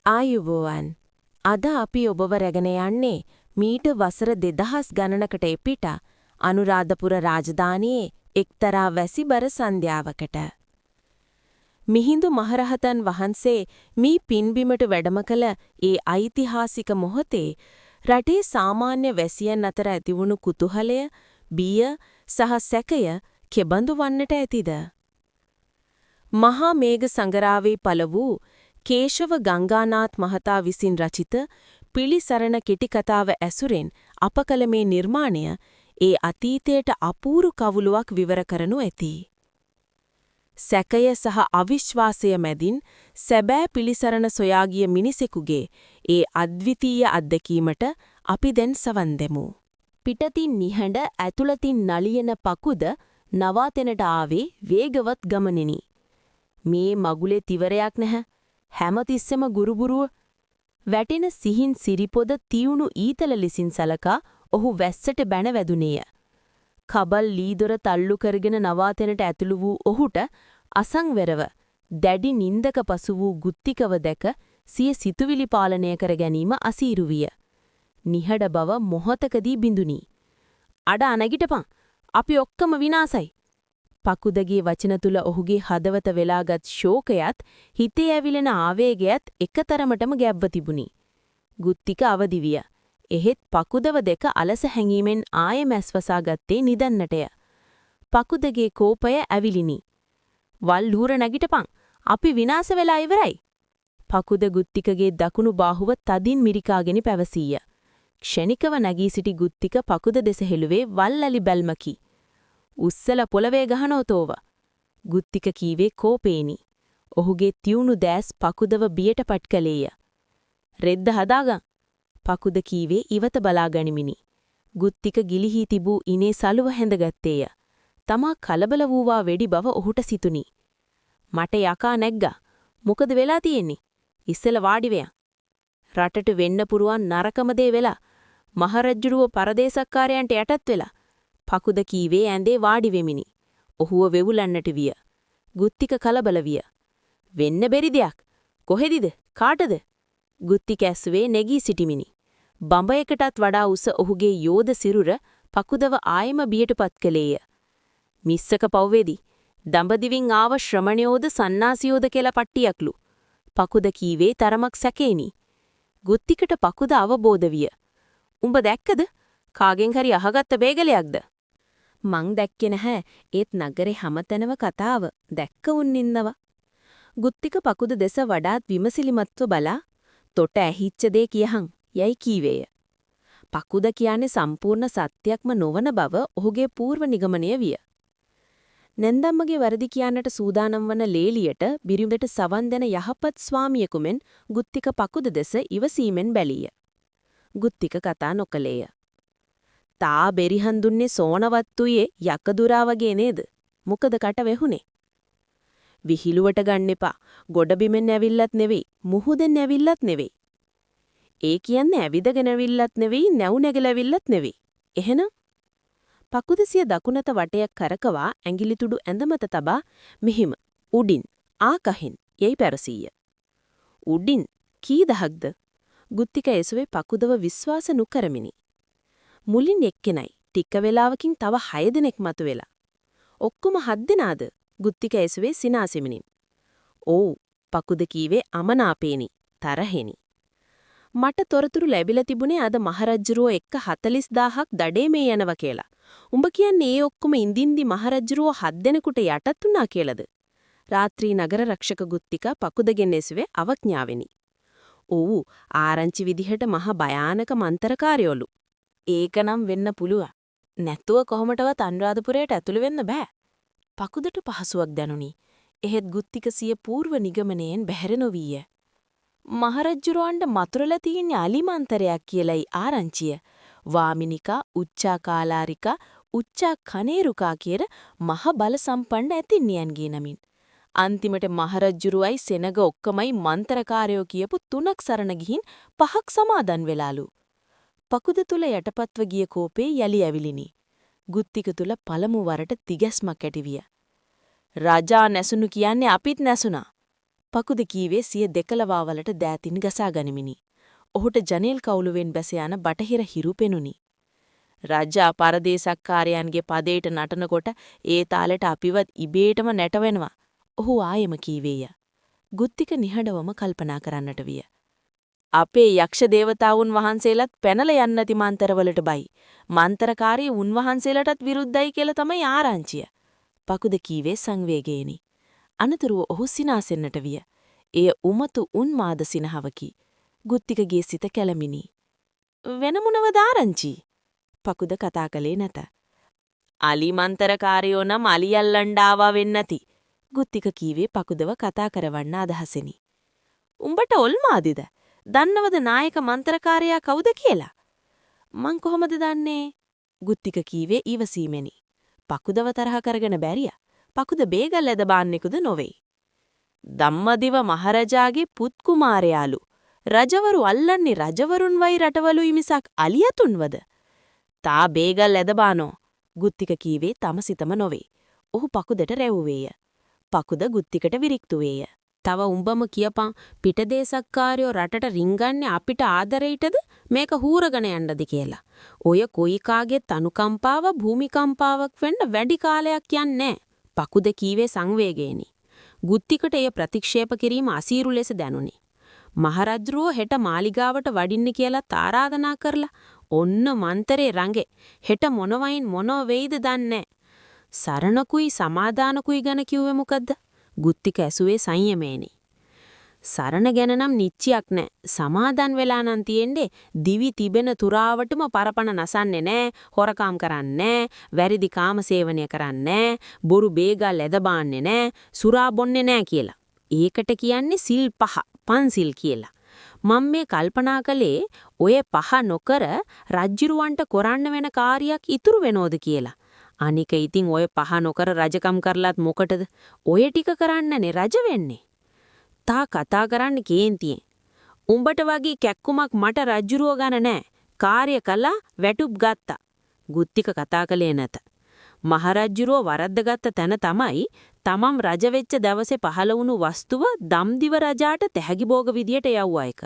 ආයුබෝවන්. අද අපි ඔබව රැගෙන යන්නේ මීට වසර 2000 ගණනකට එපිට අනුරාධපුර රාජධානියේ එක්තරා වැසිබර සන්ධ්‍යාවකට. මිහිඳු මහරහතන් වහන්සේ මී පින්බිමට වැඩම කළ ඒ ඓතිහාසික මොහොතේ රටේ සාමාන්‍ය වැසියන් අතර ඇතිවුණු කුතුහලය, බිය සහ සැකය කෙබඳු වන්නට ඇතිද? මහා මේඝ සඟරාවේ පළ වූ කේශව ගංගානාත් මහතා විසින් රචිත පිළිසරණ කෙටි කතාව ඇසුරෙන් අප කළ මේ නිර්මාණය ඒ අතීතයට අපූරු කවුළුවක් විවර කරනු ඇති. සැකය සහ අවිශ්වාසය මැදින් සැබෑ පිළිසරණ සොයා ගිය මිනිසෙකුගේ ඒ අද්විතීය අත්දැකීමට අපි දැන් සවන් දෙමු. පිටතින් නිහඬ, ඇතුළතින් නලියන පකුද නවාතැනට ආවේ වේගවත් ගමනිනි. මේ මගුලේ තිවරයක් නැහැ. හැමතිස්සෙම ගුරුබුරුව. වැටෙන සිහින් සිරිපොද තියුණු ඊතල ලෙසින් සලකා ඔහු වැස්සට බැන වැදුනේය. කබල් ලීදොර තල්ලු කරගෙන නවාතැනට ඇතුළු වූ ඔහුට අසංවරව දැඩි නින්දක පසු වූ ගුත්තිකව දැක සිය සිතුවිලි පාලනය කර ගැනීම අසීරු විය. නිහඬ බව මොහොතකදී බිඳුනි. අඩ අනගිටපන්, අපි ඔක්කොම විනාසයි. පකුදගේ වචන තුල ඔහුගේ හදවත වෙලාගත් ශෝකයත් හිතේ ඇවිලෙන ආවේගයත් එකතරමටම ගැබ්ව තිබුණි. ගුත්තික අවදි විය. එහෙත් පකුදව දෙක අලස හැඟීමෙන් ආයෙ මැස්වසා ගත්තේ නිදන්නටය. පකුදගේ කෝපය ඇවිලිනි. වල් ලූර නැගිටපන්, අපි විනාශ වෙලා ඉවරයි. පකුද ගුත්තිකගේ දකුණු බාහුව තදින් මිරිකාගෙන පැවසීය. ක්ෂණිකව නැගී සිටි ගුත්තික පකුද දෙස හෙළුවේ වල් අලි බැල්මකි. උස්සල පොළවේ ගහනෝතෝව. ගුත්තික කීවේ කෝපේනි. ඔහුගේ තියුණු දෑස් පකුදව බියට පත් කළේය. රෙද්ද හදාගන්. පකුද කීවේ ඉවත බලා ගනිමිනි. ගුත්තික ගිලිහී තිබූ ඉනේ සලුව හැඳගත්තේය. තමා කලබල වූවා වෙඩි බව ඔහුට සිතුනි. මට යකා නැග්ගා. මොකද වෙලා තියෙන්නේ? ඉස්සෙල්ල වාඩි වෙයන්. රටට වෙන්න පුරුවන් නරකම දේ වෙලා. මහරජුරුව පරදේශක්කාරයන්ට යටත් වෙලා. පකුද කීවේ ඇඳේ වාඩි වෙමිනි. ඔහුව වෙවුලන්නට විය. ගුත්තික කලබල විය. වෙන්න බැරි දෙයක්. කොහෙදිද? කාටද? ගුත්තික ඇසුවේ නැගී සිටිමිනි. බඹයකටත් වඩා උස ඔහුගේ යෝධ සිරුර පකුදව ආයෙම බියටපත් කළේය. මිස්සක පව්වේදී දඹදිවින් ආව ශ්‍රමණයෝද සන්නාසියෝද කියලා පට්ටියක්ලු. පකුද කීවේ තරමක් සැකේනි. ගුත්තිකට පකුද අවබෝධ විය. උඹ දැක්කද? කාගෙන් හරි අහගත්ත බේගලයක්ද? මං දැක්කේ නැහැ. ඒත් නගරේ හැමතැනම කතාව. දැක්ක උන් ඉන්නවා. ගුත්තික පකුද දෙස වඩාත් විමසිලිමත්ව බලා, තොට ඇහිච්ච දේ කියහන් යයි කීවේය. පකුද කියන්නේ සම්පූර්ණ සත්‍යයක්ම නොවන බව ඔහුගේ පූර්ව නිගමනය විය. නැන්දම්මගේ වැරදි කියන්නට සූදානම් වන ලේලියට බිරිඳට සවන් දෙන යහපත් ස්වාමියෙකු මෙන් ගුත්තික පකුද දෙස ඉවසීමෙන් බැලීය. ගුත්තික කතා නොකළේය. තා බෙරිහන් දුන්නේ සෝනවත්තුයේ යකදුරා වගේ නේද? මොකද කට වෙහුනේ? විහිළුවට ගන්න එපා. ගොඩබිමෙන් ඇවිල්ලත් නෙවෙයි, මුහුදෙන් ඇවිල්ලත් නෙවෙයි. ඒ කියන්නේ ඇවිදගෙන ඇවිල්ලත් නෙවෙයි, නැව් නැගලා ඇවිල්ලත් නෙවෙයි. එහෙනම්? පකුද සිය දකුණත වටයක් කරකවා ඇඟිලි තුඩු ඇඳ මත තබා මෙහිම උඩින් ආකහෙන් යයි පැරසීය. උඩින් කී දහක්ද? ගුත්තික එසුවේ පකුදව විශ්වාස නොකරමිනි. මුලින් එක්කෙනයි, ටික වෙලාවකින් තව 6 දෙනෙක් මතුවෙලා. ඔක්කොම 7 දෙනාද? ගුත්තික ඇසුවේ සිනාසෙමිනින්. ඔව්, පකුද කීවේ අමනාපේනි, තරහෙනි. මට තොරතුරු ලැබිලා තිබුණේ අද මහරජුරුව එක්ක 40000ක් දඩේ මේ යනවා කියලා. උඹ කියන්නේ ඒ ඔක්කොම ඉඳින්දි මහරජුරුව 7 දෙනෙකුට යටත් වුණා කියලාද? රාත්‍රී නගර රක්ෂක ගුත්තික පකුදගෙන් ඇසුවේ අවඥාවෙනි. ඔව්, ආරංචි විදිහට මහ භයානක මන්තරකාරයෝලු. ඒකනම් වෙන්න පුළුවන්. නැතුව කොහොමටවත් අනුරාධපුරයට ඇතුළු වෙන්න බෑ. පකුදට පහසුවක් දැනුනි. එහෙත් ගුත්තික සිය පූර්ව නිගමනයෙන් බැහැර නොවිය. මහරජුරවන්ට මතුරලා තියෙන අලි මන්තරයක් කියලයි ආරංචිය. වාමිනිකා, උච්චා කාලාරිකා, උච්චා කනේරුකා කියන මහ බල සම්පන්න ඇතින්නියන්ගේ නමින්. අන්තිමට මහරජුරුවයි සෙනග ඔක්කොමයි මන්තරකාරයෝ කියපු 3ක් සරණ ගිහින් 5ක් සමාදන් වෙලාලු. පකුද තුල යටපත්ව ගිය කෝපේ යලි ඇවිලිනි. ගුත්තික තුල පළමු වරට තිගැස්මක් ඇතිවිය. රජා නැසුණු කියන්නේ අපිත් නැසුණා. පකුද කීවේ සිය දෙකලවාවලට දෑතින් ගසා ගනිමිනි. ඔහුට ජනේල් කවුළුවෙන් බැස යන බටහිර හිරු පෙනුනි. රජා පරදේසක්කාරයන්ගේ පදයට නටනකොට ඒ තාලෙට අපිවත් ඉබේටම නැටවෙනවා. ඔහු ආයෙම කීවේය. ගුත්තික නිහඬවම කල්පනා කරන්නට විය. අපේ යක්ෂ දේවතාවුන් වහන්සේලාත් පැනලා යන්න නැති මන්තරවලට බයි. මන්තරකාරී උන්වහන්සේලාටත් විරුද්ධයි කියලා තමයි ආරංචිය. පකුද කීවේ සංවේගයෙනි. අනතුරුව ඔහු සිනාසෙන්නට විය. එය උමතු උන්මාද සිනහවකි. ගුත්තිකගේ සිත කැළමිනි. වෙන මොනවද ආරංචි? පකුද කතා කළේ නැත. අලි මන්තරකාරයෝ නම් අලි අල්ලන්න ආවා වෙන්නති. ගුත්තික කීවේ පකුදව කතා කරවන්න අදහසෙනි. උඹට ඔල්මාදිද? දන්නවද නායක මන්තරකාරයා කවුද කියලා? මං කොහොමද දන්නේ? ගුත්තික කීවේ ඉවසීමෙනි. පකුදව තරහ කරගෙන බැරිය. පකුද බේගල් ඇද බාන්නෙකුද නොවේ. ධම්මදිව මහරජාගේ පුත් කුමාරයාලු. රජවරු අල්ලන්නේ රජවරුන් වයි රටවලුයි මිසක් අලියතුන්වද? තා බේගල් ඇද බානෝ. ගුත්තික කීවේ තම සිතම නොවේ. ඔහු පකුදට රැව්වේය. පකුද ගුත්තිකට විරික්තු වේය. තව උඹම කියපන්, පිටදේශක්කාරයෝ රටට රිංගන්නේ අපිට ආදරෙයිටද මේක හූරගෙන යන්නද කියලා. ඔය කොයි කාගෙත් අනුකම්පාව භූමිකම්පාවක් වෙන්න වැඩි කාලයක් යන්නේ. පකුද කීවේ සංවේගයෙනි. ගුත්තිකට එය ප්‍රතික්ෂේප කිරීම අසීරු ලෙස දැනුනි. මහරජුරෝ හෙට මාලිගාවට වඩින්න කියලා ආරාධනා කරලා ඔන්න මන්තරේ රඟේ. හෙට මොනවයින් මොනව වෙයිද දන්නේ. සරණකුයි සමාදානකුයි ගැන කිව්වේ මොකද්ද? ගුත්තික ඇසුවේ සංයමේනි. සරණ ගැන නම් නිච්චියක් නෑ. සමාදන් වෙලා නම් තියෙන්නේ දිවි තිබෙන තුරාවටම පරපණ නසන්නේ නෑ, හොරකම් කරන්නේ නෑ, වැරදි කාම සේවනය කරන්නේ නෑ, බොරු බේගල් ඇද බාන්නේ නෑ, සුරා බොන්නේ නෑ කියලා. ඒකට කියන්නේ සිල් පහ, පන්සිල් කියලා. මම මේ කල්පනා කළේ ඔය පහ නොකර රජ්ජුරුවන්ට කරන්න වෙන කාර්යයක් ඉතුරු වෙනවද කියලා. අනික ඉතින් ඔය පහ නොකර රජකම් කරලත් මොකටද? ඔය ටික කරන්නනේ රජ වෙන්නේ. තා කතා කරන්න කේන්තියෙන්. උඹට වගේ කැක්කුමක් මට රජ්ජුරුව ගන නෑ. කාර්ය කළා, වැටුප් ගත්තා. ගුත්තික කතා කළේ නැත. මහරජ්ජුරුව වරද්දගත්ත තැන තමයි තමන් රජ වෙච්ච දවසේ පහළ වුණු වස්තුව දම්දිව රජාට තැහැගි භෝග විදියට යවුවා එක.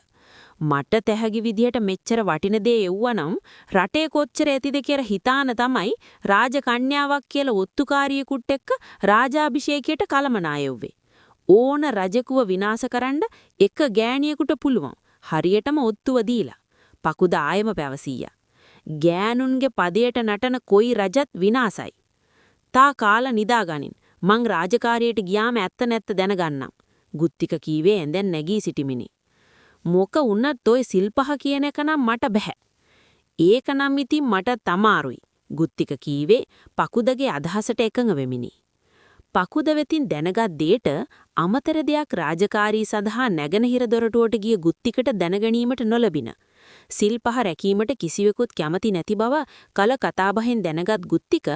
මට තැහැගි විදියට මෙච්චර වටින දේ එව්වා නම් රටේ කොච්චර ඇතිද කියලා හිතාන තමයි රාජ කන්‍යාවක් කියලා ඔත්තුකාරියෙකුත් එක්ක රාජාභිෂේකයට කලමනා එව්වේ. ඕන රජෙකුව විනාශ කරන්න එක ගෑණියෙකුට පුළුවන්. හරියටම ඔත්තුව දීලා. පකුද ආයෙම පැවසීයා. ගෑනුන්ගේ පදයට නටන කොයි රජත් විනාසයි. තා කාලා නිදාගනින්. මං රාජකාරියට ගියාම ඇත්ත නැත්ත දැනගන්නම්. ගුත්තික කීවේ ඇඳෙන් නැගී සිටිමිනි. මොක වුණත් ඔය සිල්පහ කියන එක නම් මට බැහැ. ඒක නම් ඉතින් මට තමාරුයි. ගුත්තික කීවේ පකුදගේ අදහසට එකඟ වෙමිනි. පකුද වෙතින් දැනගත් දෙයට අමතර දෙයක් රාජකාරී සඳහා නැගෙනහිර දොරටුවට ගිය ගුත්තිකට දැනගැනීමට නොලැබින. සිල්පහ රැකීමට කිසිවෙකුත් කැමති නැති බව කල කතාබහෙන් දැනගත් ගුත්තික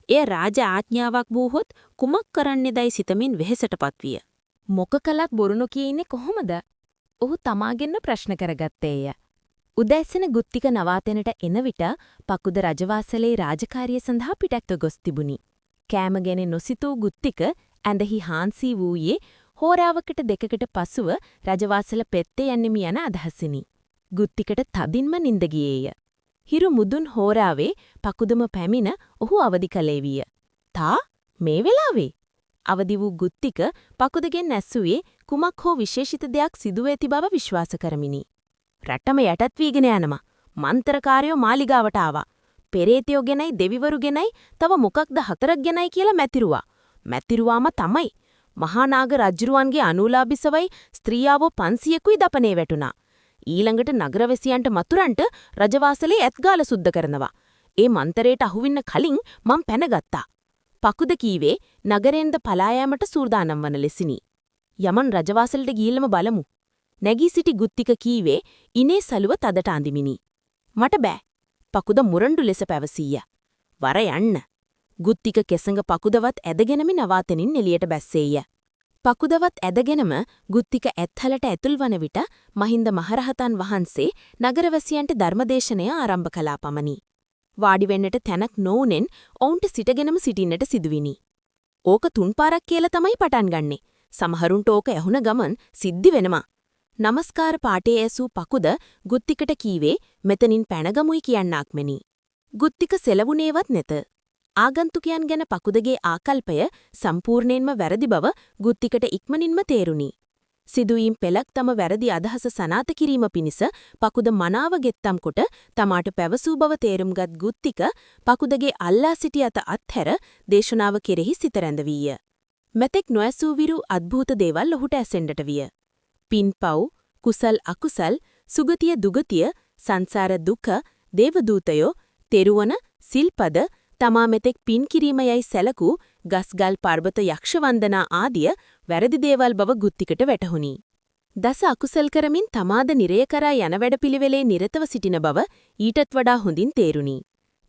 එය රාජ ආඥාවක් වූහොත් කුමක් කරන්නේදයි සිතමින් වෙහෙසටපත් විය. මොක කළත් බොරු නොකිය ඉන්නේ කොහොමද? ඔහු තමාගෙන්ම ප්‍රශ්න කරගත්තේය. උදෑසන ගුත්තික නවාතැනට එන විට පකුද රජවාසලේ රාජකාරිය සඳහා පිටත්ව ගොස් තිබුණි. කෑම ගැන නොසිතූ ගුත්තික ඇඳෙහි හාන්සි වූයේ හෝරාවකට දෙකකට පසුව රජවාසල පෙත්තේ යන්නෙමි යන අදහසිනි. ගුත්තිකට තදින්ම නින්ද ගියේය. හිරු මුදුන් හෝරාවේ පකුදම පැමිණ ඔහු අවදි කළේ විය. තා මේ වෙලාවේ අවදි වූ ගුත්තික පකුදගෙන් ඇසුවේ කුමක් හෝ විශේෂිත දෙයක් සිදුව ඇති බව විශ්වාස කරමිනි. රටම යටත් වීගෙන යනවා. මන්ත්‍රකාරයෝ මාලිගාවට ආවා. පෙරේතයෝ ගැනයි දෙවිවරු ගැනයි තව මොකක්ද හතරක් ගැනයි කියලා මැතිරුවා. මැතිරුවාම තමයි මහා නාග රජුරුවන්ගේ අනූලාභිසවයි ස්ත්‍රියාවෝ 500කුයි දපනේ වැටුණා. ඊළඟට නගරවැසියන්ට මතුරන්ට රජවාසලේ ඇත්ගාල සුද්ධ කරනවා. ඒ මන්තරේට අහුවෙන්න කලින් මං පැනගත්තා. පකුද කීවේ නගරෙන්ද පලා යාමට සූදානම් වන ලෙසිනි. යමන් රජවාසලට ගිහිල්ලම බලමු. නැගී සිටි ගුත්තික කීවේ ඉනේ සලුව තදට අඳිමිනි. මට බෑ. පකුද මුරණ්ඩු ලෙස පැවසීය. වර යන්න. ගුත්තික කෙසඟ පකුදවත් ඇදගෙනම නවාතනින් එළියට බැස්සේය. පකුදවත් ඇදගෙනම ගුත්තික ඇත්හලට ඇතුල් වන විට මහින්ද මහරහතන් වහන්සේ නගරවැසියන්ට ධර්මදේශනය ආරම්භ කළා පමණි. වාඩි වෙන්නට තැනක් නොවුනෙන් ඔවුන්ට සිටගෙනම සිටින්නට සිදුවිනි. ඕක තුන් පාරක් කියලා තමයි පටන් ගන්නෙ. සමහරුන්ට ඕක ඇහුණ ගමන් සිද්ධි වෙනවා. නමස්කාර පාඨයේ ඇසූ පකුද ගුත්තිකට කීවේ මෙතනින් පැනගමුයි කියන්නාක් මෙනි. ගුත්තික සෙලවුනේවත් නැත. ආගන්තුකයන් ගැන පකුදගේ ආකල්පය සම්පූර්ණයෙන්ම වැරදි බව ගුත්තිකට ඉක්මනින්ම තේරුණි. සිදුවීම් පෙළක් තම වැරදි අදහස සනාථ කිරීම පිණිස පකුද මනාව ගෙත්තම් කොට තමාට පැවසූ බව තේරුම්ගත් ගුත්තික පකුදගේ අල්ලා සිටි අත අත්හැර දේශනාව කෙරෙහි සිත රැඳවීය. මෙතෙක් නොඇසූ විරු අද්භූත දේවල් ඔහුට ඇසෙන්නට විය. පින්පව්, කුසල් අකුසල්, සුගතිය දුගතිය, සංසාර දුක, දේවදූතයෝ, තෙරුවන, සිල්පද, තමා මෙතෙක් පින් කිරීම යයි සැලකූ ගස්ගල් පර්වත යක්ෂ වන්දනා ආදිය වැරදි දේවල් බව ගුත්තිකට වැටහුණි. දස අකුසල් කරමින් තමාද නිරය කරා යන වැඩපිළිවෙලේ නිරතව සිටින බව ඊටත් වඩා හොඳින් තේරුණි.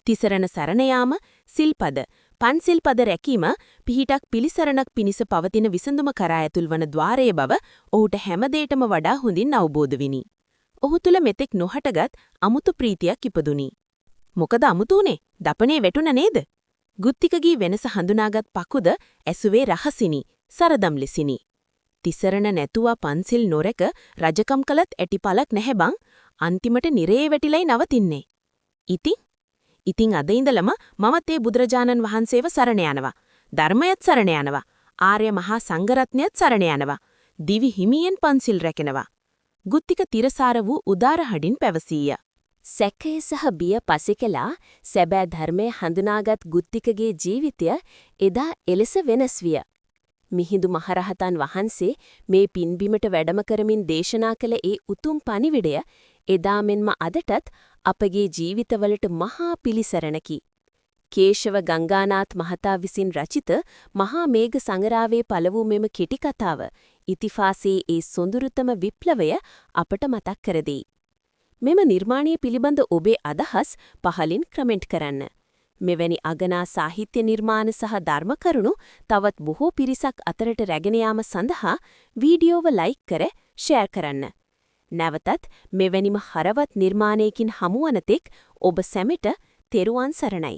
තිසරණ සරණ යාම, සිල්පද, පන්සිල් පද රැකීම පිහිටක් පිළිසරණක් පිණිස පවතින විසඳුම කරා ඇතුල් වන ద్వාරය බව ඔහුට හැම දෙයකටම වඩා හොඳින් අවබෝධ විනි. ඔහු තුල මෙතෙක් නොහටගත් අමුතු ප්‍රීතියක් ඉපදුනි. මොකද අමුතු උනේ? දපනේ වැටුණ නේද? ගුත්තිකගේ වෙනස හඳුනාගත් පකුද ඇසුවේ රහසිනි, සරදම් ලෙසිනි. තිසරණ නැතුව පන්සිල් නොරැක රජකම් කළත් ඇටි පලක් නැහැ බං. අන්තිමට නිරේ වැටිලයි නවතින්නේ. ඉතින් අද ඉඳලම මමත් ඒ බුදුරජාණන් වහන්සේව සරණ යනවා. ධර්මයත් සරණ යනවා. ආර්ය මහා සංඝරත්නයත් සරණ යනවා. දිවි හිමියෙන් පන්සිල් රැකෙනවා. ගුත්තික තිරසාර වූ උදාර හඩින් පැවසීය. සැකය සහ බිය පසෙකලා සැබෑ ධර්මය හඳුනාගත් ගුත්තිකගේ ජීවිතය එදා එලෙස වෙනස් විය. මිහිඳු මහරහතන් වහන්සේ මේ පින්බිමට වැඩම කරමින් දේශනා කළ ඒ උතුම් පණිවිඩය එදා මෙන්ම අදටත් අපගේ ජීවිතවලට මහා පිළිසරණකි. කේශව ගංගානාත් මහතා විසින් රචිත මහා මේඝ සඟරාවේ පළ වූ මෙම කෙටි කතාව ඉතිහාසයේ ඒ සොඳුරුතම විප්ලවය අපට මතක් කර දෙයි. මෙම නිර්මාණය පිළිබඳ ඔබේ අදහස් පහලින් කමෙන්ට් කරන්න. මෙවැනි අගනා සාහිත්‍ය නිර්මාණ සහ ධර්ම කරුණු තවත් බොහෝ පිරිසක් අතරට රැගෙන යාම සඳහා වීඩියෝව ලයික් කර ෂෙයාර් කරන්න. නැවතත් මෙවැනිම හරවත් නිර්මාණයකින් හමුවන තෙක් ඔබ සැමට තෙරුවන් සරණයි.